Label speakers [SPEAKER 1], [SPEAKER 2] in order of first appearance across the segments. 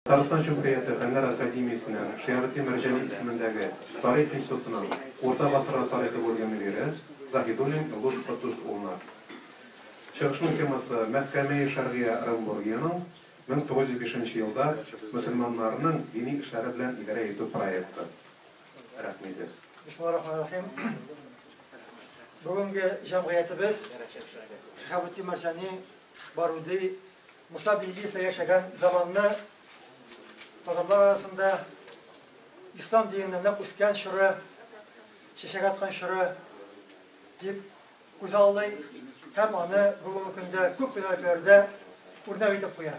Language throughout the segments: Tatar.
[SPEAKER 1] Татарстан Җөмһүрияте Фәннәр академиясенең Шиһабетдин Мәрҗани исемендәге Тарих институтының Урта гасырлар тарихы бүлеге мөдире Заһидуллин Илдус Котдус улына. Чыгышның темасы, Мәхкәмәи Шәргыя Ырынбургиянең 1905 нче елда мөселманнарның дини эшләре белән идарә итү проекты. Рәхмәт.
[SPEAKER 2] Бисмиллаһир-рахманир-рахим. Бүгенге җәмгыятебез Шиһабетдин Мәрҗани, Баруди, Муса Билгиса яшәгән заманны татарлар арасында ислам диненең нык үскән чоры, чәчәк аткан чоры дип күзаллый һәм аны бүгенге көндә күп кенә өлкәләрдә үрнәк итеп куя.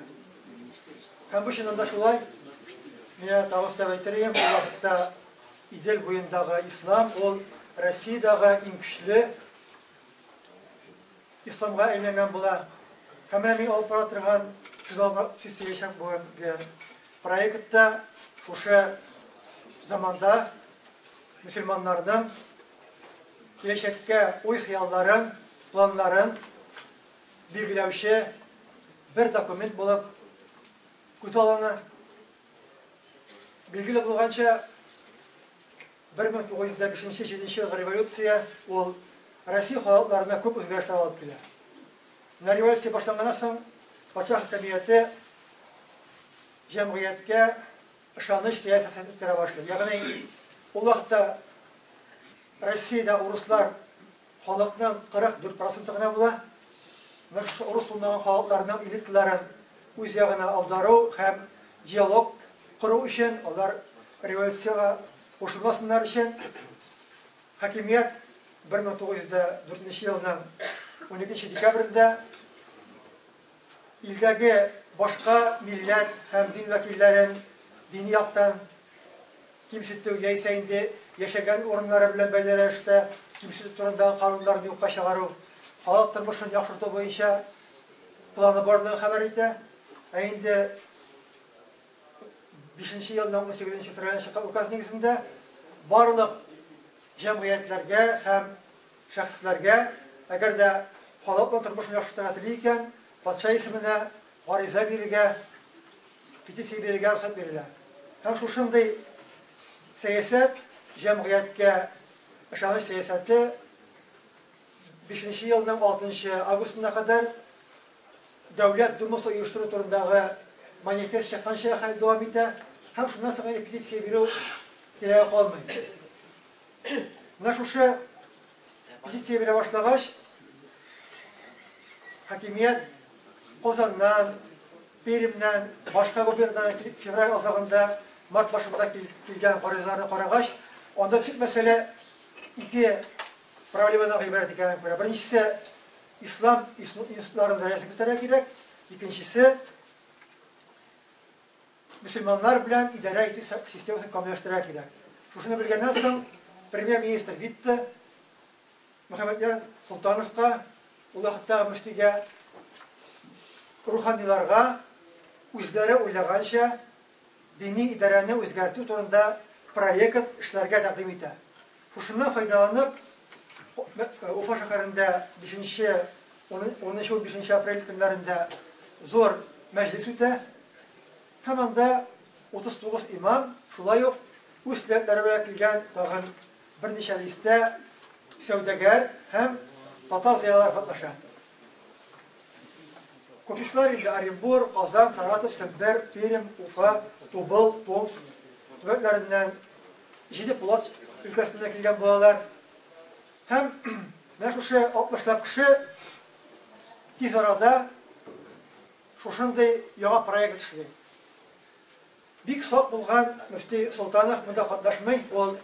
[SPEAKER 2] Һәм бу чыннан да шулай. Миңа тагын өстәп әйтер идем, ул вакытта Идел буендагы ислам ул Россиядәге иң көчле Исламга әйләнгән була. Һәм менә мин алып бара торган сүз алып сүз сөйләячәк бүгенге проектта шушы заманда мөселманнарның киләчәккә уй-хыялларын, планнарын билгеләүче бер документ булып күз алына. Билгеле булганча, 1905 нче елгы революция ул Россия халыкларына күп үзгәрешләр алып килә. Менә революция башланганнан соң патша хакимияте җәмгыятькә ышаныч сәясәтен үткәрә башлый. Ягъни ул вакытта Россиядә урыслар халыкның 44 проценты гына була. Менә шушы урыс булмаган халыкларның элиталарын үз ягына аудару һәм диалог кору өчен, алар революциягә кушылмасыннар өчен, хакимият 1904 елның 12 декабрендә илдәге башка милләт һәм дин вәкилләрен дини яктан кимсетү яисә инде яшәгән урыннары белән бәйле рәвештә кимсетү турындагы кануннарны юкка чыгару, халык тормышын яхшырту буенча планы барлыгын хәбәр итә. Ә инде бишенче елның 18 февраленә чыккан указ нигезендә барлык җәмгыятьләргә һәм шәхесләргә, әгәр дә халыкның тормышын яхшыртырга тели икән, патша исеменә гариза бирергә, петиция бирергә рөхсәт бирелә. Һәм шушындый сәясәт, җәмгыятькә ышаныч сәясәте бишенче елның 6 августына кадәр Дәүләт Думасы оештыру турындагы манифест чыкканча хәл дәвам итә һәм шуннан соң инде петиция бирү кирәге калмый. Менә шушы петиция бирә башлагач, хакимият Казаннан, Пермьнән, башка губернадан февраль азагында, март башында килгән гаризаларны карагач, анда төп мәсьәлә ике проблемадан гыйбарәт икәнен күрә. Беренчесе, Ислам институтларының дәрәҗәсен күтәрергә кирәк. Икенчесе, мөселманнар белән идарә итү системасын камилләштерергә кирәк. Шушыны белгәннән соң, премьер-министр Витте Мөхәммәдьяр Солтановка, ул вакыттагы мөфтигә, руханиларга үзләре уйлаганча дини идарәне үзгәртү турында проект эшләргә тәкъдим итә. Шушыннан файдаланып, Уфа шәһәрендә бишенче, унынчы, унбишенче апрель көннәрендә зур мәҗлес үтә. Һәм анда 39 имам, шулай ук үз теләкләре белән килгән тагын берничә дистә сәүдәгәр һәм татар зыялылары катнаша. Купецлар инде Оренбур, Казан, Саратов, Сембер, Пермь, Уфа, Тубыл, Томск төбәкләреннән, Җиде Пулат өлкәсеннән килгән булалар. Һәм менә шушы 60лап кеше тиз арада шушындый яңа проект эшли. Бик сак булган мөфти Солтанов монда катнашмый. Ул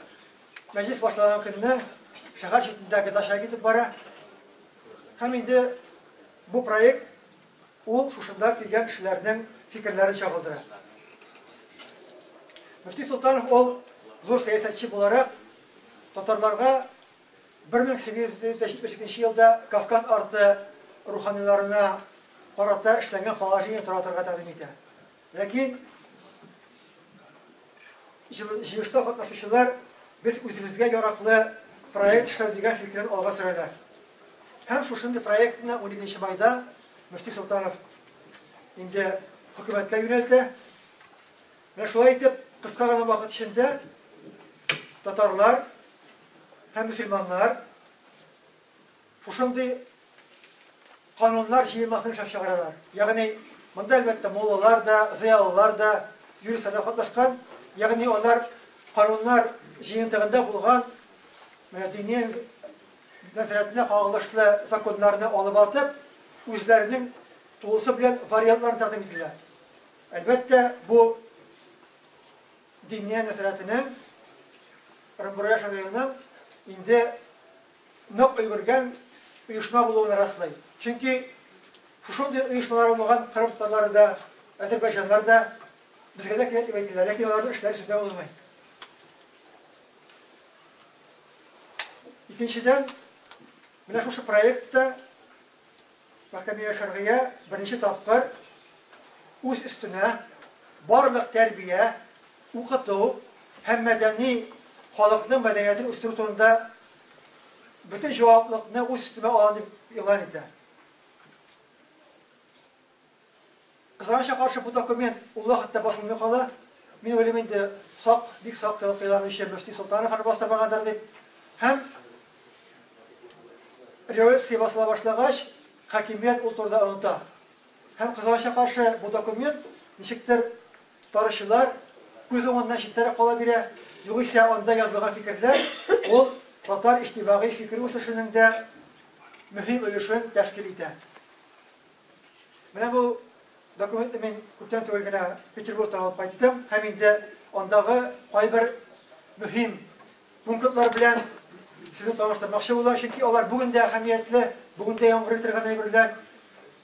[SPEAKER 2] мәҗлес башланган көнне шәһәр читендәге дачага китеп бара. Һәм инде бу проект ул шушында килгән кешеләрнең фикерләрен чагылдыра. Мөфти Солтанов ул зур сәясәтче буларак татарларга 1872 елда Кавказ арты руханиларына карата эшләнгән положение таратырга тәкъдим итә. Ләкин җыелышта катнашучылар без үзебезгә яраклы проект эшләү дигән фикерен алга сөрәләр. Һәм шушындый проектны 12 майда Мөфти Солтанов инде хөкүмәткә юнәлтә. Менә шулай итеп, кыска гына вакыт эчендә татарлар һәм мөселманнар шушындый кануннар җыелмасын эшләп чыгаралар. Ягъни, монда, әлбәттә, муллалар да, зыялылар да, юристлар да катнашкан. Ягъни, алар кануннар җыентыгында булган менә дини нәзарәтенә кагылышлы законнарны алып атып, үзләренең тулысы белән вариантларын тәкъдим ителә. Әлбәттә, бу Диния нәзарәтенең Ырынбурьяш районының инде нык өлгергән оешма булуын раслый. Чөнки шушындый оешмалар булмаган кырым татарлары да, әзербайҗаннар да безгә дә кирәк дип әйтәләр, ләкин аларның эшләре сүздән узмый. Икенчедән, менә шушы проектта Мәхкәмә Шәргыя беренче тапкыр үз өстенә барлык тәрбия, укыту һәм мәдәни халыкның мәдәниятен үстерү турында бөтен җаваплылыкны үз өстемә алам дип игълан итә. Кызганычка каршы, бу документ ул вакытта басылмый кала. Мин уйлыйм инде, сак, бик сак кыланучы мөфти Солтанов аны бастырмагандыр дип. Һәм революция басыла башлагач, хакимият ул турыда оныта. Һәм кызганычка каршы, бу документ ничектер тарихчылар күз уңыннан читтәрәк кала бирә. Югыйсә анда язылган фикерләр ул татар иҗтимагый фикер үсешенең дә мөһим өлешен тәшкил итә. Менә бу документны мин күптән түгел генә Петербургтан алып кайттым һәм инде андагы кайбер мөһим пунктлар белән сезне таныштырмакчы булам, чөнки алар бүген дә әһәмиятле, бүген дә яңгырый торган әйберләр.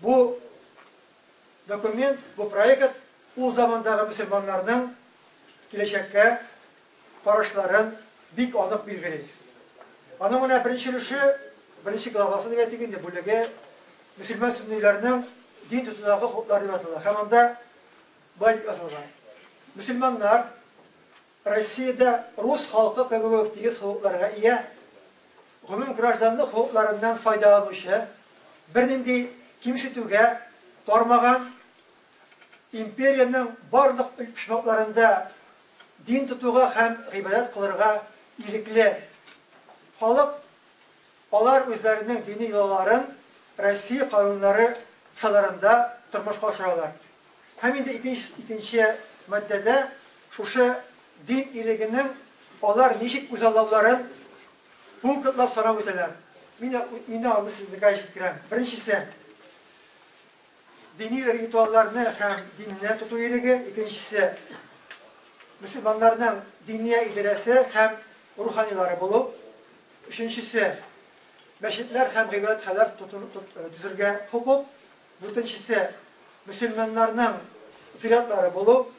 [SPEAKER 2] Бу документ, бу проект ул замандагы мөселманнарның киләчәккә карашларын бик анык билгели. Аның менә беренче өлеше, беренче главасы дип әйтик инде, бүлеге мөселман сөнниләрнең дин тотудагы хокуклары дип атала. Һәм анда болай дип язылган. Мөселманнар Россиядә рус халкы кебек үк тигез хокукларга ия, гомум гражданлык хокукларыннан файдаланучы, бернинди кимсетүгә тармаган, империянең барлык почмакларында дин тотуга һәм гыйбадәт кылырга ирекле халык, алар үзләренең дини йолаларын Россия кануннары кысаларында тормышка ашыралар. Һәм инде икенче маддәдә шушы дин ирегенең алар ничек үзаллауларын пунктлап санап үтәләр. Мин мин аны сезгә җиткерәм. Беренчесе, Дини ритуалларны һәм динне тоту иреге, икенчесе, мөселманнарның диния идарәсе һәм руханилары булу, өченчесе, мәчетләр һәм гыйбадәтханәләр төзергә хокук, дүртенчесе, мөселманнарның зиратлары булу,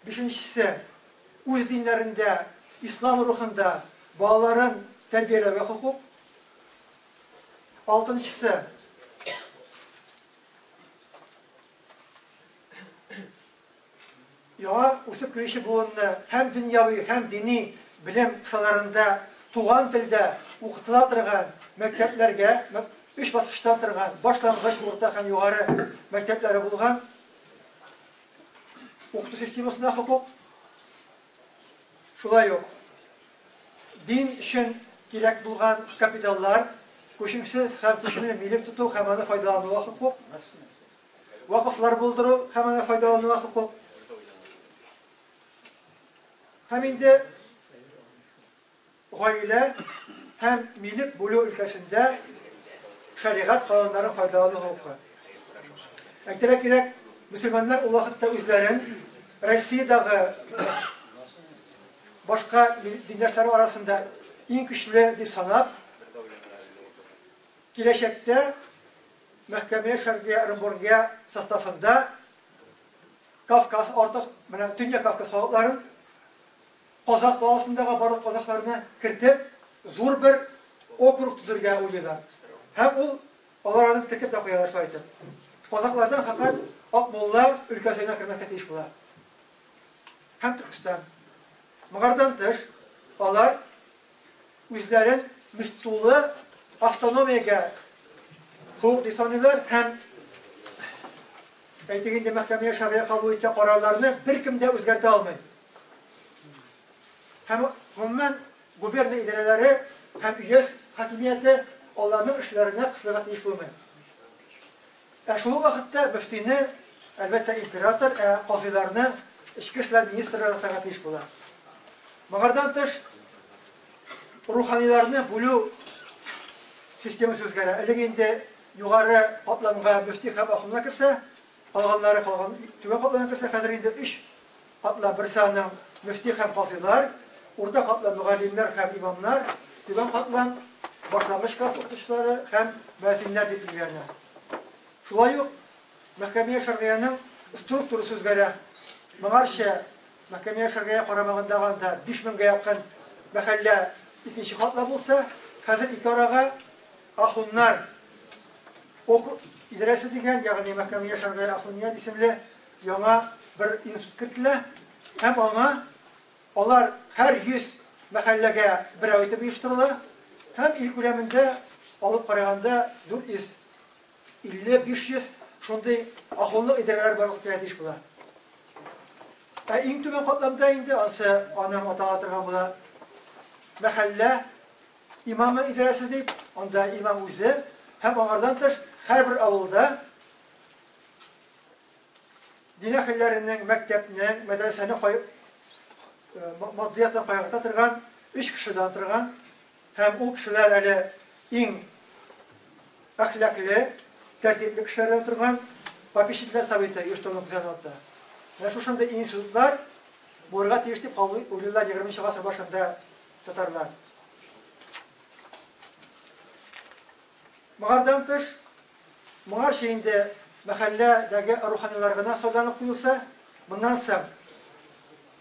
[SPEAKER 2] бишенчесе, үз диннәрендә, ислам рухында балаларын тәрбияләүгә хокук, Алтынчысы. Яңа үсеп килүче буынны һәм дөньяви, һәм дини белем кысаларында туган телдә укытыла торган мәктәпләргә, өч баскычтан торган башлангыч, урта һәм югары мәктәпләре булган укыту системасына хокук. Шулай ук дин өчен кирәк булган капиталлар, күчемсез һәм күчемле милек тоту һәм аны файдалануга хокук, вакыфлар булдыру һәм аны файдалануга хокук. Һәм инде гаилә һәм милек бүлү өлкәсендә шәригать кануннарын файдалану хокукы. Әйтергә кирәк, мөселманнар ул вакытта үзләрен Россиядәге башка диндәшләре арасында иң көчле дип санап, киләчәктә Мәхкәмә Шәргия Оренбургия составында Кавказ артык, менә Төньяк Кавказ халыкларын Казак даласындагы барлык казакларны кертеп, зур бер округ төзергә уйлыйлар. Һәм ул алар аны теркәп тә куялар шулай итеп. Казаклардан фәкать Акмулла өлкәсе генә кермәскә тиеш була. Һәм Төркестан. Моңардан тыш, алар үзләрен тулы автономиягә хокук дип саныйлар һәм Әйтик инде, мәхкәмә шәргыя кабул иткән карарларны беркем дә үзгәртә алмый. Һәм гомумән губерния идарәләре һәм өяз хакимияте аларның эшләренә кысылырга тиеш булмый. Ә шул ук вакытта мөфтине, әлбәттә, император, ә казыйларны эчке эшләр министры расларга тиеш була. Моңардан тыш, руханиларны бүлү системасы үзгәрә. Элек инде югары катламга мөфти һәм ахуннар керсә, калганнары калган түбән катламга керсә, хәзер инде өч катлам, берсе аның мөфти һәм казыйлар, урта катлам мөгаллимнәр һәм имамнар, түбән катлам башлангыч класс укытучылары һәм мөәзиннәр дип билгеләнә. Шулай ук мәхкәмә шәргыянең структурасы үзгәрә. Моңарчы мәхкәмә шәргыя карамагындагы анда 5000гә якын мәхәллә икенче катлам булса, хәзер ике арага ахуннар округ идарәсе дигән, ягъни мәхкәмә шәргыя ахуният исемле яңа бер институт кертелә һәм аңа алар һәр 100 мәхәлләгә берәү итеп оештырыла һәм ил күләмендә алып караганда 450-500 шундый ахунлык идарәләре барлыкка килергә тиеш була. Ә иң түбән катламда инде ансы аның атала торган була мәхәллә имамы идарәсе дип, анда имам үзе һәм аңардан тыш һәрбер авылда дин әһелләренең, мәктәпнең, мәдрәсәнең матди яктан кайгырта торган өч кешедән торган һәм ул кешеләр әле иң әхлаклы, тәртипле кешеләрдән торган попечительләр советы оештыруны күздә тотты. Менә шушындый институтлар булырга тиеш дип уйлыйлар 20 гасыр башында татарлар. Моңардан тыш, моңарча инде мәхәлләдәге руханилар гына сайланып куелса, моннан соң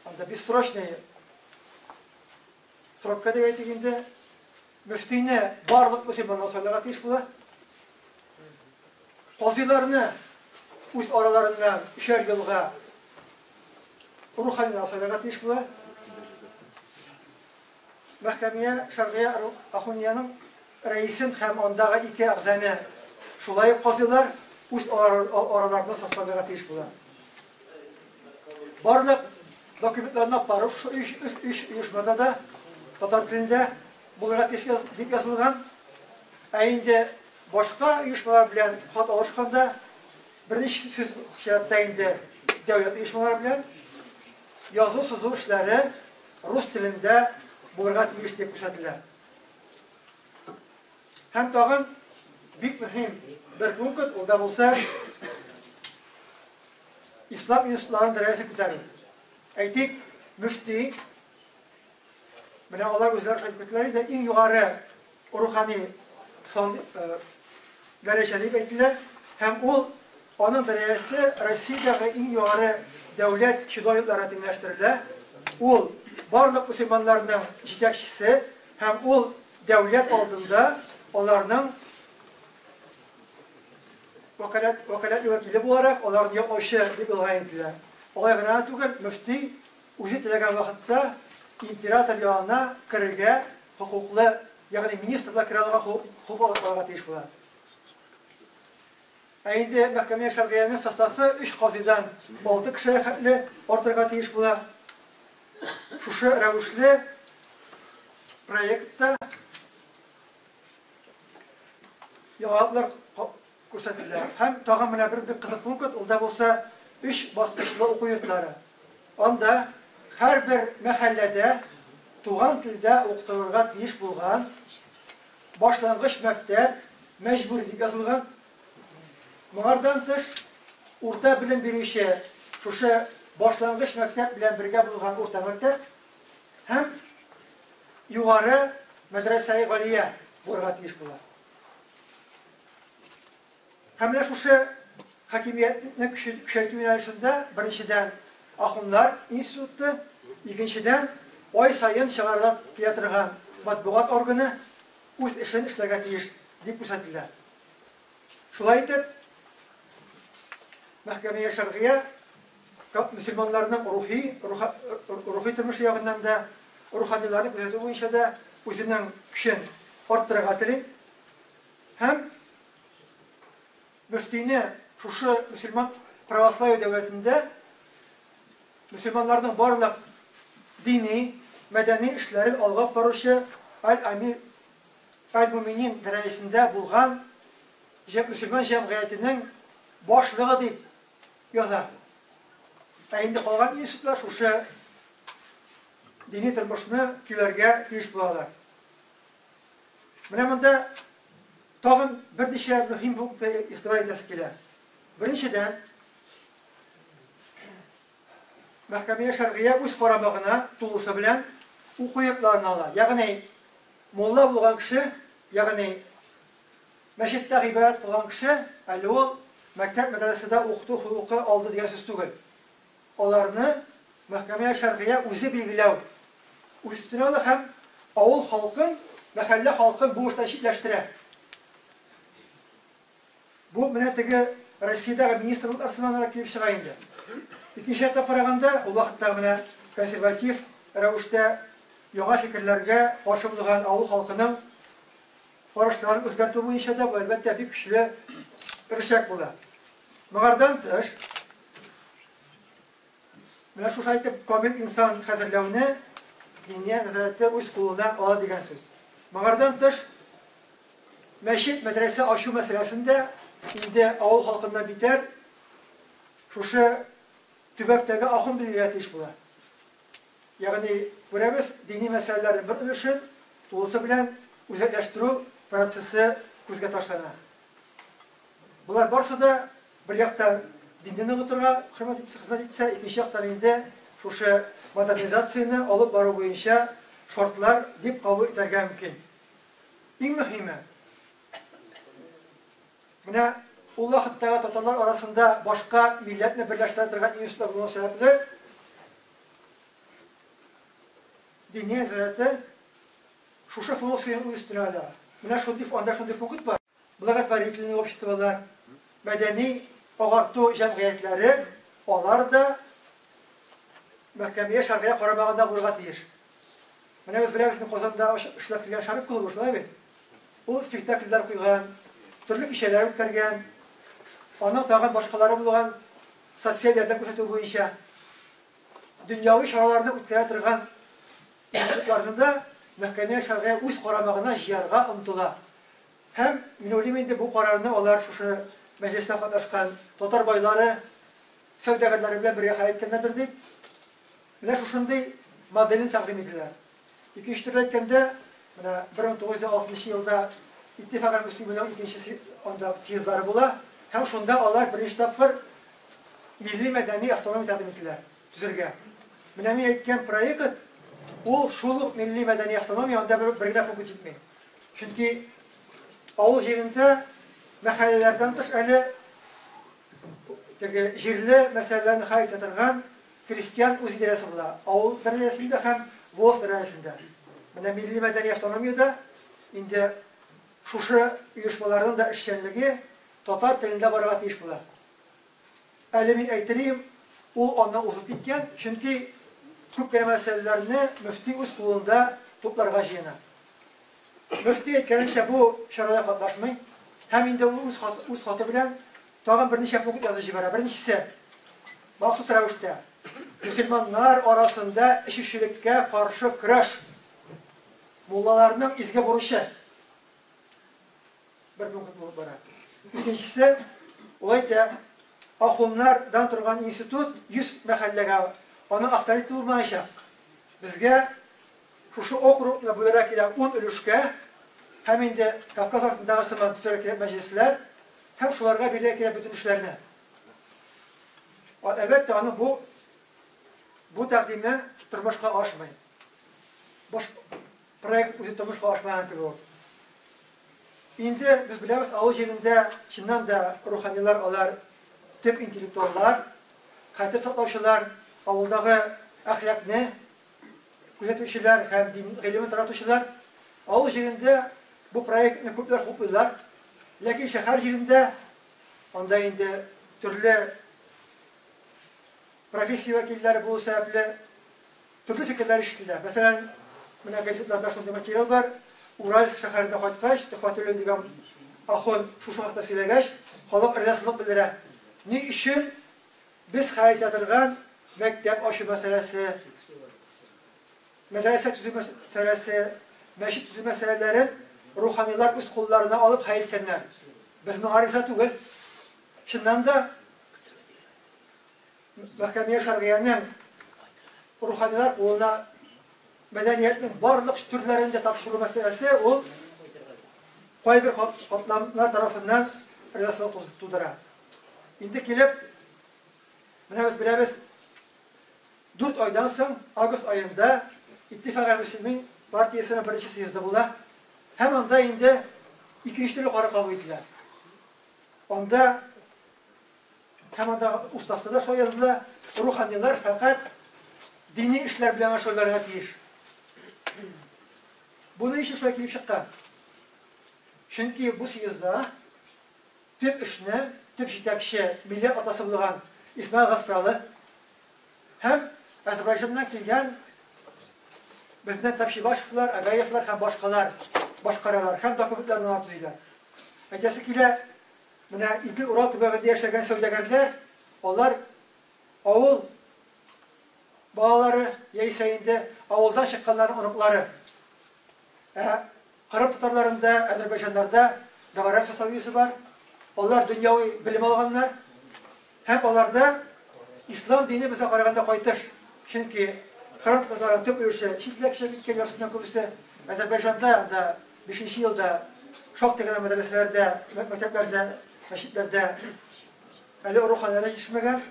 [SPEAKER 2] анда бессрочный срокка дип әйтик инде, мөфтине барлык мөселманнар сайларга тиеш була. Казыйларны үз араларыннан өчәр елга руханилар сайларга тиеш була. Мәхкәмә Шәргыя Ахуниянең рәисен һәм андагы ике әгъзаны шулай ук казыйлар үз араларыннан сайларга тиеш була. Барлык документларны апарып, шушы өч оешмада да татар телендә булырга тиеш дип язылган. Ә инде башка оешмалар белән хат алышканда, берничә сүз чиратта инде дәүләт оешмалары белән язу-сызу эшләре рус телендә булырга тиеш дип күрсәтелә. Һәм тагын бик мөһим бер пункт, ул да булса ислам институтларының дәрәҗәсен күтәрү. Әйтик, мөфти, менә алар үзләре шулай дип инде, иң югары рухани сан дәрәҗә дип әйтелә, һәм ул аның дәрәҗәсе Россиядәге иң югары дәүләт чиновникларына тиңләштерелә. Ул барлык мөселманнарның җитәкчесе һәм ул дәүләт алдында аларның вәкаләтле вәкиле буларак аларны яклаучы дип игълан ителә. Алай гына түгел, мөфти үзе теләгән вакытта император янына керергә хокуклы, ягъни министрлар керә алган хокук алырга тиеш була. Ә инде мәхкәмә шәргыянең составы 3 казыйдан 6 кешегә хәтле артырга тиеш була. Шушы рәвешле проектта яңалыклар күрсәтелә. Һәм тагын менә бер бик кызык пункт, ул да булса 3 баскычлы уку йортлары. Анда һәрбер мәхәлләдә туган телдә укытылырга тиеш булган башлангыч мәктәп мәҗбүри дип язылган. Моңардан тыш, урта белем бирүче шушы башлангыч мәктәп белән бергә булган урта мәктәп һәм югары мәдрәсә галия булырга тиеш була. Һәм менә шушы хакимиятне көчәйтү юнәлешендә беренчедән ахуннар институты, икенчедән ай саен чыгарыла килә торган матбугат органы үз эшен эшләргә тиеш дип күрсәтелә. Шулай итеп, мәхкәмә шәргыя мөселманнарның рухи тормышы ягыннан да, руханиларны күзәтү буенча да үзенең көчен арттырырга тели. Һәм мөфтине шушы мөселман православие дәүләтендә мөселманнарның барлык дини, мәдәни эшләрен алга баручы Аль-Амир Аль-Муминин дәрәҗәсендә булган мөселман җәмгыятенең башлыгы дип яза. Ә инде калган институтлар шушы дини тормышны көйләргә тиеш булалар. Менә монда тагын берничә мөһим пунктка игътибар итәсе килә. Беренчедән, Мәхкәмә Шәргыя үз карамагына тулысы белән уку йортларын ала. Ягъни мулла булган кеше, ягъни мәчеттә гыйбадәт кылган кеше, әле ул мәктәп мәдрәсәдә укыту хокукы алды дигән сүз түгел. Аларны Мәхкәмә Шәргыя үзе билгеләү үз өстенә ала һәм авыл халкын, мәхәллә халкын бу эштән читләштерә. Бу менә теге Россиядәге министрлыклар сыманрак килеп чыга инде. Икенче яктан караганда, ул вакытта менә консерватив рәвештә яңа фикерләргә каршы булган авыл халкының карашларын үзгәртү буенча да бу, әлбәттә, бик көчле рычаг була. Моңардан тыш, менә шушы әйтеп камил инсан хәзерләүне Диния нәзарәте үз кулына ала дигән сүз. Моңардан тыш, мәчет, мәдрәсә ачу мәсьәләсендә инде авыл халкыннан битәр шушы төбәктәге ахун билгеләргә тиеш була. Ягъни, күрәбез, дини мәсьәләләрнең бер өлешен тулысы белән үзәкләштерү процессы күзгә ташлана. Болар барсы да бер яктан динне ныгытырга хөрмәт итсә, хезмәт итсә, икенче яктан инде шушы модернизацияне алып бару буенча шартлар дип кабул итәргә мөмкин. Иң мөһиме, менә ул вакыттагы татарлар арасында башка милләтне берләштерә торган институтлар булмау сәбәпле, Диния нәзарәте шушы функцияне үз өстенә ала. Менә шундый, анда шундый пункт бар. Благотворительный обществолар, мәдәни агарту җәмгыятьләре, алар да мәхкәмәгә шәргыя карамагында булырга тиеш. Менә без беләбез, Казанда эшләп килгән Шәрык клубы, шулай бит? Ул спектакльләр куйган, төрле кичәләр үткәргән, аның тагын башкалары булган социаль ярдәм күрсәтү буенча дөньяви чараларны үткәрә торган институтларны да мәхкәмә шәргыя үз карамагына җыярга омтыла. Һәм, мин уйлыйм инде, бу карарны алар шушы мәҗлестә катнашкан татар байлары, сәүдәгәрләре белән бергә хәл иткәннәрдер дип, менә шушындый модельне тәкъдим итәләр. Икенче төрле әйткәндә, менә 1906 елда Иттифак әл-Мөслиминның икенче анда съездлары була, һәм шунда алар беренче тапкыр милли мәдәни автономия тәкъдим итәләр төзергә. Менә мин әйткән проект, ул шул ук милли мәдәни автономия, анда бер генә пункт җитми. Чөнки авыл җирендә мәхәлләләрдән тыш әле теге җирле мәсьәләләрне хәл итә торган крестьян үз идарәсе була. Авыл дәрәҗәсендә һәм волость дәрәҗәсендә. Менә милли мәдәни автономиядә инде шушы оешмаларның да эшчәнлеге татар телендә барырга тиеш була. Әле мин әйтер идем, ул аннан узып киткән, чөнки күп кенә мәсьәләләрне мөфти үз кулында тупларга җыена. Мөфти әйткәнемчә, бу чарада катнашмый һәм инде ул үз хаты, үз хаты белән тагын берничә пункт язып җибәрә. Беренчесе, махсус рәвештә мөселманнар арасында эчүчелеккә каршы көрәш муллаларның изге бурычы. Бер пункт булып бара. Икенчесе, ул әйтә, ахуннардан торган институт 100 мәхәлләгә аның авторитеты булмаячак. Безгә шушы округны бүләргә кирәк 10 өлешкә һәм инде Кавказ артындагы сыман төзергә кирәк мәҗлесләр һәм шуларга бирергә кирәк бөтен эшләрне. Әлбәттә, аның бу тәкъдиме тормышка ашмый. Баш проект үзе тормышка ашмаган кебек үк. Инде без беләбез, авыл җирендә чыннан да руханилар алар төп интеллектуаллар, хәтер саклаучылар, авылдагы әхлакны күзәтүчеләр һәм дин гыйлемен таратучылар. Авыл җирендә бу проектны күпләр хуплыйлар. Ләкин шәһәр җирендә анда инде төрле профессия вәкилләре булу сәбәпле төрле фикерләр ишетелә. Мәсәлән, менә газетларда шундый материал бар. Уральск шәһәренә кайткач, Төхвәтуллин дигән ахун шушы хакта сөйләгәч, халык ризасызлык белдерә. Ни өчен? Без хәл итә торган мәктәп ачу мәсьәләсе, мәдрәсә төзү мәсьәләсе, мәчет төзү мәсьәләләрен руханилар үз кулларына алып хәл иткәннәр. Без моңа риза түгел. Чыннан да, Мәхкәмә Шәргыянең руханилар кулына мәдәниятнең барлык төрләрен дә тапшыру мәсьәләсе ул кайбер катламнар тарафыннан ризасызлык тудыра. Инде килеп, менә без беләбез, 4 айдан соң, август аенда Иттифак әл-Мөслимин партиясенең беренче съезды була. Һәм анда инде икенче төрле карар кабул ителә. Анда һәм анда уставта да шулай языла, руханилар фәкать дини эшләр белән генә шөгыльләнергә тиеш. Бу ни өчен шулай килеп чыккан? Чөнки бу съездда төп эшне, төп җитәкче, милләт атасы булган Исмаил Гаспралы һәм Әзербайҗаннан килгән безнең Топчибашевлар, Агаевлар һәм башкалар башкаралар һәм документларны алар төзиләр. Әйтәсе килә, менә Идел-Урал төбәгендә яшәгән сәүдәгәрләр, алар авыл балалары яисә инде авылдан чыкканнарның оныклары. Ә Кырым татарларында, әзербайҗаннарда дворян сословиесе бар. Алар дөньяви белем алганнар. Һәм аларда ислам дине безгә караганда кайтыш. Чөнки Кырым татарларының төп өлеше чит илгә күчеп киткән, яртысыннан күбесе. Әзербайҗанда анда 5 елда шактый гына мәдрәсәләрдә, мәктәпләрдә, мәчетләрдә әле руханилар җитешмәгән.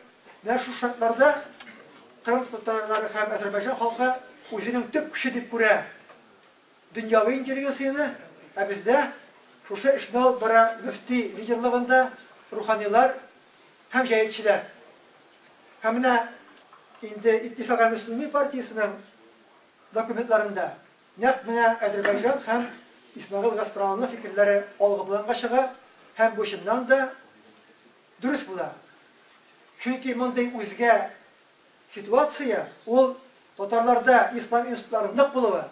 [SPEAKER 2] Менә шул шартларда Кырым татарлары һәм Әзербайҗан халкы үзенең төп көче дип күрә дөньяви интеллигенцияне, ә бездә шушы эшне алып бара мөфти лидерлыгында руханилар һәм җәетчеләр. Һәм менә инде Иттифак әл-Мөслимин партиясенең документларында нәкъ менә Әзербайҗан һәм Исмәгыйль Гаспралының фикерләре алгы планга чыга һәм бу чыннан да дөрес була. Чөнки мондый үзгә ситуация ул татарларда ислам институтларының нык булуы,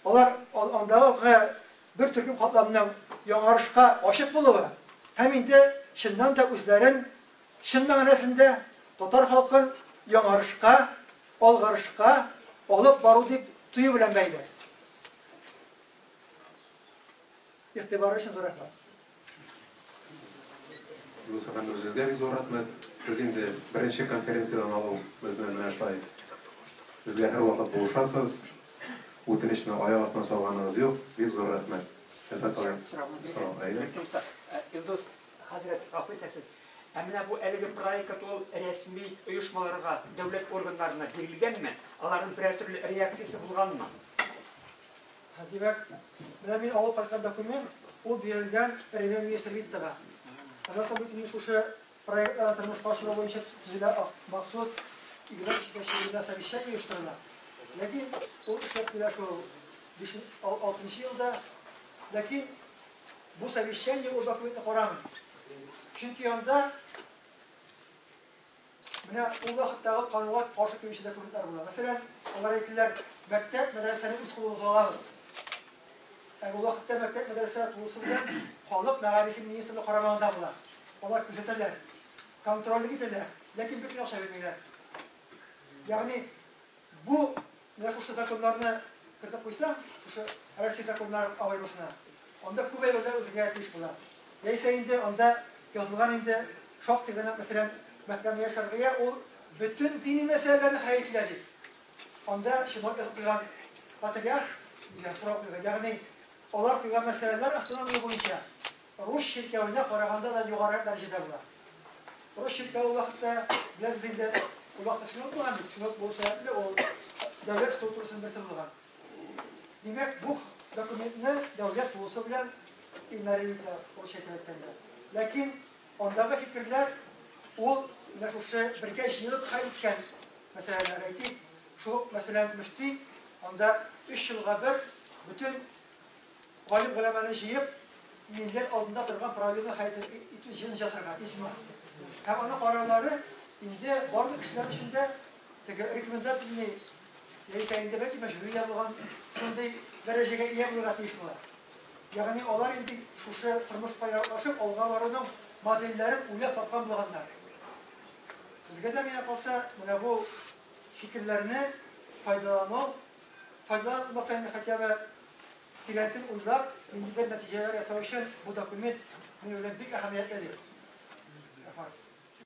[SPEAKER 2] алар андагы бер төркем катламның яңарышка ачык булуы һәм инде чыннан да үзләрен чын мәгънәсендә татар халкын яңарышка, алгарышка алып бару дип тою белән бәйле. Игътибары өчен зур рәхмәт.
[SPEAKER 1] Юныс әфәнде, сезгә бик зур рәхмәт. Сез инде беренче конференциядән алу безне менә шулай безгә һәрвакыт булышасыз. Үтенечне аяк астына салганыгыз юк. Бик зур рәхмәт. Әлфәт агай, сорау, әйе.
[SPEAKER 3] Илдус хәзрәт, гафу итәсез. Ә менә бу әлеге проект ул рәсми оешмаларга, дәүләт органнарына бирелгәнме? Аларның берәр төрле реакциясе булганмы?
[SPEAKER 2] Димәк, менә мин алып кайткан документ, ул бирелгән премьер-министр Виттега. Аннан соң бит инде шушы проектларны тормышка ашыру буенча төзелә махсус Игнат җитәкчелегендә совещание оештырыла. Ләкин ул эшләп килә шул 6 елда. Ләкин бу совещание ул документны карамый. Чөнки анда Менә ул вакыттагы канунга каршы килүче документлар була. Мәсәлән, алар әйттеләр, мәктәп, мәдрәсәне үз кулыбызга алабыз. Ә ул вакытта мәктәп, мәдрәсәләр тулысы белән халык мәгарифе министрлыгы карамагында була. Алар күзәтәләр, контрольлек итәләр, ләкин бөтен акча бирмиләр. Ягъни Бу менә шушы законнарны кертеп куйсаң, шушы Россия законнары абаймасына, анда күп әйберләр үзгәрергә тиеш була. Яисә инде анда язылган инде шактый гына, мәсәлән, Мәхкәмә шәргыя ул бөтен дини мәсьәләләрне хәл ителә дип. Анда чынлап язып куйган патриарх дигән сорау куйган. Ягъни алар куйган мәсьәләләр автономия буенча Рус чиркәвенә караганда да югары дәрәҗәдә була. Рус чиркәве ул вакытта, беләбез инде, ул вакытта синод булган бит, синод булу сәбәпле ул дәүләт структурасының берсе булган. Димәк, бу документны дәүләт тулысы белән игнорирует итә, русча итеп әйткәндә. Ләкин андагы фикерләр ул менә шушы бергә җыелып хәл иткән мәсьәләләр. Әйтик, шул ук, мәсәлән, мөфти анда өч елга бер бөтен Галим голәманы җыеп, милләт алдында торган проблеманы хәл итү җыен ясарга, иҗма. Һәм аның карарлары инде барлык кешеләр өчен дә теге рекомендательный яисә инде бәлки мәҗбүри дә булган шундый дәрәҗәгә ия булырга тиеш була. Ягъни алар инде шушы тормышка яраклашып алга баруның модельләрен уйлап тапкан булганнар. Безгә дә, миңа калса, менә бу фикерләрне файдалану, файдаланмаса инде хотя бы тирәнтен уйлап, ниндидер нәтиҗәләр ясау өчен бу документ, мин уйлыйм, бик әһәмиятле дип. Рәхмәт.